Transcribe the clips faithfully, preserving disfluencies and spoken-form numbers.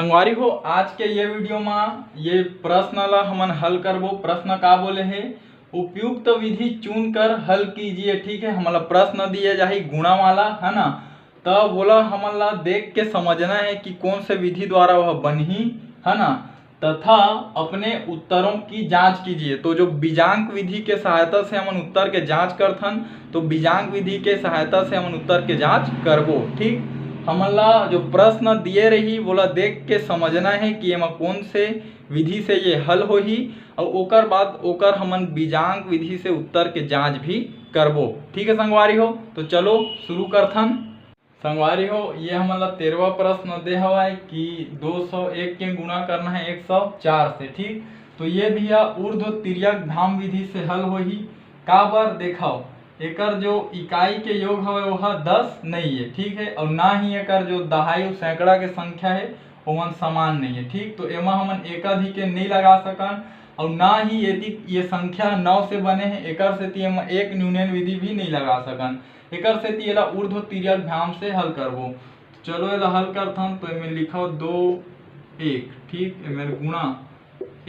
संगवारी हो, आज के ये वीडियो मा ये प्रश्न ला हमन हल करबो। प्रश्न का बोले हे, उपयुक्त विधि चुन कर हल कीजिए। ठीक है, हमला प्रश्न दिए जाही गुणा वाला, है ना, त वोला हमन ला देख के समझना है कि कौन से विधि द्वारा वह बनही, है ना, तथा अपने उत्तरों की जांच कीजिए। तो जो बीजांक विधि के सहायता से हमन उत्तर के जांच करथन, तो बीजांक विधि के सहायता से हमन उत्तर के जांच करबो। ठीक, हमन ला जो प्रश्न दिए रही, वोला देख के समझना है कि एमा कौन से विधि से ये हल होही, और ओकर बाद ओकर हमन बीजांक विधि से उत्तर के जांच भी करबो। ठीक है संगवारी हो, तो चलो शुरू करथन। संगवारी हो, ये हमन ला तेरहवाँ प्रश्न दे हवय कि दो सौ एक के गुणा करना है एक सौ चार से। ठीक, तो ये भी ह ऊर्ध्व तिर्यक भ्याम विधि से हल होही। काबर, देखव, एकर जो इकाई के योग हवय, वो ह दस नहीं है। ठीक है, और ना ही एकर जो दहाई अउ सैकड़ा के संख्या है, ओमन समान नहीं है। ठीक, तो एमा हमन एकाधिक नहीं लगा सकन, और ना ही यदि ये संख्या नौ से बने हैं, एकर सेती एमा एक न्यूनयन विधि भी नहीं लगा सकन। एकर सेती एला ऊर्ध्व तिर्यक भ्याम से हल करबो। चलो, एला हल करथन। तो एमे लिखव दो एक, ठीक, एमे गुणा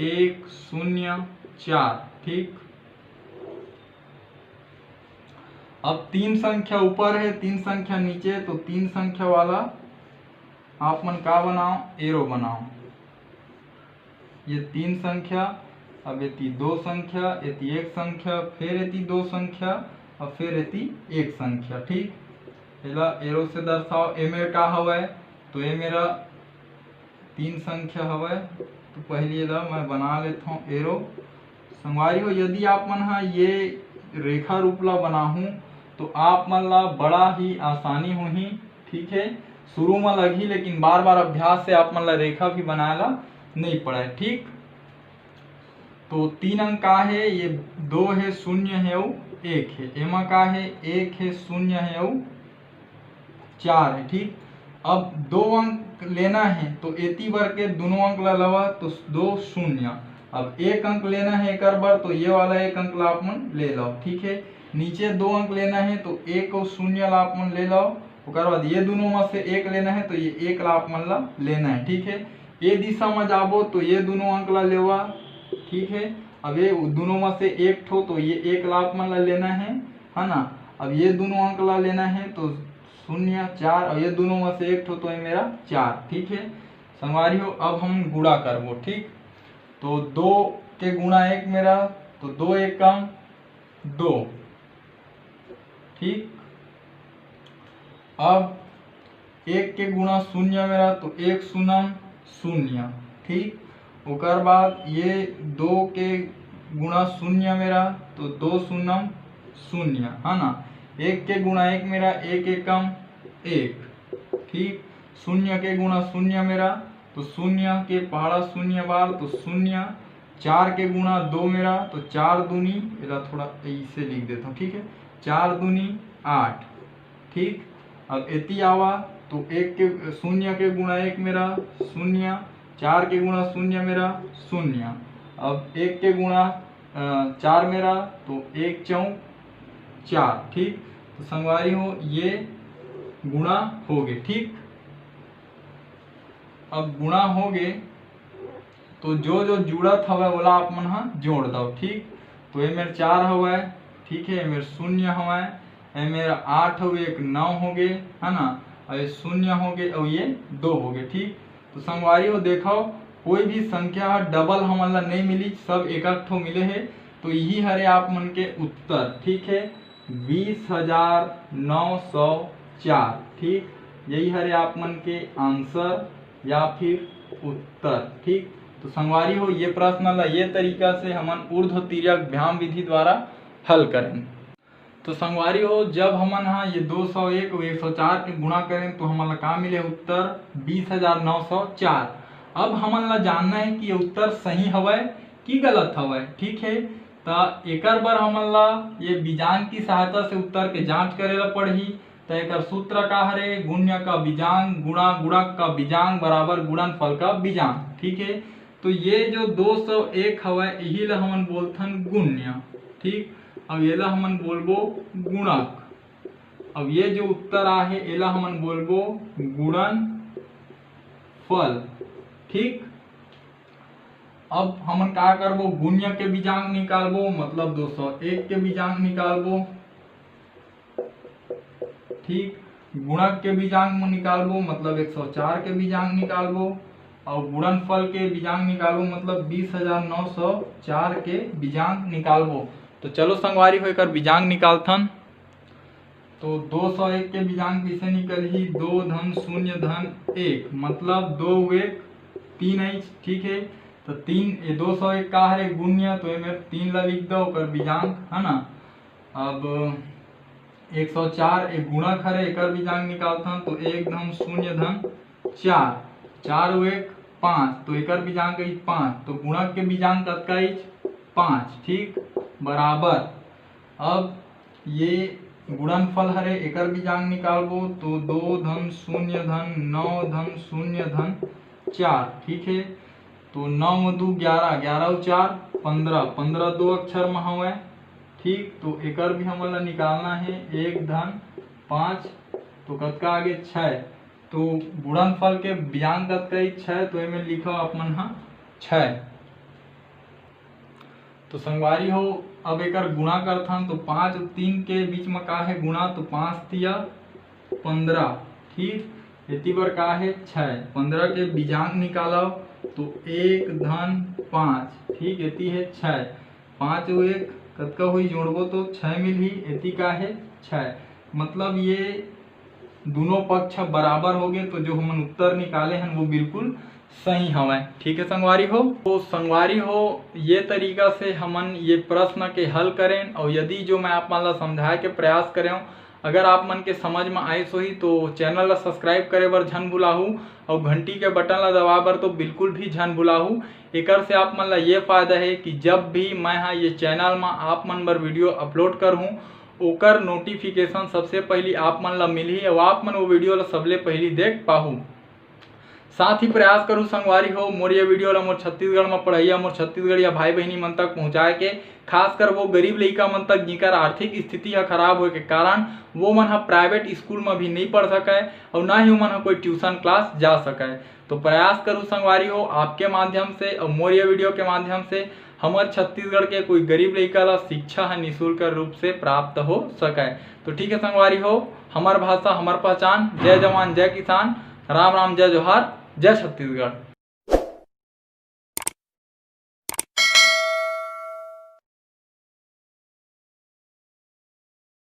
एक शून्य चार। ठीक, अब तीन संख्या ऊपर है, तीन संख्या नीचे, तो तीन संख्या वाला आप मन का बनाओ, एरो बनाओ। ये तीन संख्या, अब एती दो संख्या, एती एक संख्या, फिर एती दो संख्या, और फिर एती एक संख्या। ठीक, एला एरो से दर्शाओ। ए मेर का हवय, तो ए मेरा तीन संख्या हवय, तो पहली एला मैं बना लेथव एरो। संगवारी हो, यदि आप मन ह ये रेखा रूप ला बनाहू, तो आप मन ला बड़ा ही आसानी होही। ठीक है, शुरू में लगही, लेकिन बार बार अभ्यास से आप मन ला रेखा भी बनाए ला नहीं पड़े। ठीक, तो तीन अंक का है, ये दो है, शून्य है अउ एक है। एमा का है, एक है, शून्य है अउ चार है। ठीक, अब दो अंक लेना है, तो एती बर के दोनों अंक ला लवा, तो दो शून्य। अब एक अंक लेना है एकर बर, तो ये वाला एक अंक ला आप मन ले लो। ठीक है, नीचे दो अंक लेना है, तो एक अउ शून्य ला आप मन ले लो। ओकर बाद ये दोनों में से एक लेना है, तो ये एक ला आप मन ला लेना है। ठीक है, ये दिशा में जाबो, तो ये दोनों अंक ला लेवा। ठीक है, अब ये दोनों में से एक ठो, तो ये एक ला आप मन ला लेना है, है ना। अब ये दोनों अंक ला लेना है, तो शून्य, चार, और ये दोनों में से एक ठो, तो ये मेरा चार। ठीक है संगवारी हो, अब हम गुणा करबो। ठीक, तो दो के गुणा एक मेरा, तो दो एकम दो। ठीक, अब एक के गुणा शून्य मेरा, तो एक शून्यम शून्य। ठीक, ओकर बाद ये दो के गुणा शून्य मेरा, तो दो शून्यम शून्य, है ना। एक के गुणा एक मेरा, एक एकम एक। ठीक, शून्य के गुणा शून्य मेरा, तो शून्य के पहाड़ा शून्य बार, तो शून्य। चार के गुणा दो मेरा, तो चार दूनी, एला थोड़ा ऐसे लिख देता हूँ। ठीक है, चार दूनी आठ। ठीक, अब एती आवा, तो एक के, शून्य के गुणा एक मेरा शून्य, चार के गुणा शून्य मेरा शून्य। अब एक के गुणा अ, चार मेरा, तो एक चौक चार। ठीक, तो संगवारी हो, ये गुणा हो गए। ठीक, अब गुणा हो गए, तो जो जो जुड़त हवय, ओला आप मन ह जोड़ दव। ठीक, तो ये मेर चार हवय, ठीक है, ये मेर शून्य हवय, ये मेर आठ अउ एक नौ हो गए, है ना, और ये शून्य हो गए और ये दो हो गए। ठीक, तो संगवारी हो, देखो, कोई भी संख्या ह डबल हमन ला नहीं मिली, सब एक एक ठो मिले हे। तो यही हरे आप मन के उत्तर। ठीक है, बीस हजार नौ सौ चार। ठीक, यही हरे आप मन के आंसर या फिर उत्तर। ठीक, तो संगवारी हो, ये प्रश्न ला ये तरीका से हमन ऊर्ध्व तिर्यक भ्याम विधि द्वारा हल करें। तो संगवारी हो, जब हमन ह ये दो सौ एक अउ एक सौ चार के गुणा करें, तो हमन ला का मिले? उत्तर बीस हजार नौ सौ चार। अब हमन ला जानना है कि ये उत्तर सही हवय कि गलत हवय। ठीक है, त एकर बर हमन ला ये बीजांक की सहायता से उत्तर के जांच करे ला पड़ही। त एकर सूत्र का हरे? गुण्य का बीजांक गुणा गुणक का बीजांक बराबर गुणनफल का बीजांक। ठीक है, तो ये जो दो सौ एक हवय, इही ला हमन बोलथन गुण्य। ठीक, अब एला हमन बोलबो गुणक। अब ये जो उत्तर आहे, एला हमन बोलबो गुणनफल। ठीक, अब हमन का करबो, गुण्य के बीजांक निकालबो, मतलब दो सौ एक के बीजांक निकालबो। ठीक, गुणक के बीजांक में निकालबो, मतलब एक सौ चार के बीजांक निकालबो, और गुणनफल के बीजांक निकालबो, मतलब बीस हजार नौ सौ चार के बीजांक निकालबो। तो चलो संगवारी हो, एकर बीजांक निकालथन। तो दो सौ एक के बीजांक कइसे निकलही? दो धन शून्य धन एक, मतलब दो एक तीन आइच। ठीक है, तो तीन, ये दो सौ एक का हरे? गुण्य, तो एमे तीन ला लिख दो, ओकर बीजांक, है ना। अब एक सौ चार एक गुणक हरे, एकर बीजांक निकालथन, तो एक धन शून्य धन चार, चार एक पाँच, तो एकर बीजांक आइच पाँच, तो गुणक के बीजांक कतका आइच? पाँच। ठीक, बराबर। अब ये गुणनफल हरे, एकर बीजांक निकालबो, तो दो धन शून्य धन नौ धन शून्य धन चार। ठीक है, तो नौ दू ग्यारह, ग्यारह चार पन्द्रह, पन्द्रह दो अक्षर में हवय। ठीक, तो एकर भी हमन ला निकालना है, एक धन पाँच, तो कतका आगे? छः। तो गुणनफल के बीजांक कतका आइच? छः, तो एमे लिखो आप मन हा छः। तो संगवारी हो, अब एकर गुणा करथन, तो पाँच और तीन के बीच में का है? गुणा, तो पाँच तिया पन्द्रह। ठीक, एती बर का है? छः। पन्द्रह के बीजांक निकालव, तो एक धन पाँच। ठीक, एती है छः। पाँच और एक कतका होई? जोड़बो तो छः मिलही। एती का है? छः। मतलब ये दोनों पक्ष बराबर हो गए, तो जो हमन उत्तर निकाले हन वो बिल्कुल सही हवय। ठीक है संगवारी हो, तो संगवारी हो, ये तरीका से हमन ये प्रश्न के हल करें। और यदि जो मैं आप मन ला समझाए के प्रयास करें, अगर आप मन के समझ में आइस होही तो चैनल ला सब्सक्राइब करे बर झन भुलाहू और घंटी के बटन ला दबाए बर तो बिल्कुल भी झन भुलाहू। एकर से आप मन ला ये फायदा है कि जब भी मैं हा ये चैनल में आप मन बर वीडियो अपलोड करहूँ, ओकर नोटिफिकेशन सबसे पहली आप मन ला मिलही और आप मन वो वीडियो ला सबले पहली देख पाहू। साथ ही प्रयास करू संगवारी हो, मोर ये वीडियो ला मोर छत्तीसगढ़ में पढ़इया मोर छत्तीसगढ़िया भाई बहिनी मन तक पहुँचाए के। खासकर वो गरीब लइका मन तक, जिकर आर्थिक स्थिति ह खराब होए के कारण वो मन ह प्राइवेट स्कूल में भी नहीं पढ़ सकय और ना ही ओमन ह कोई ट्यूशन क्लास जा सकय। तो प्रयास करू संगवारी हो, आपके माध्यम से और मोर ये वीडियो के माध्यम से हमर छत्तीसगढ़ के कोई गरीब लइका ला शिक्षा ह निशुल्क रूप से प्राप्त हो सकय। तो ठीक है संगवारी हो, हमर भाषा हमर पहचान। जय जवान जय किसान, राम राम जय जोहार, जय छत्तीसगढ़।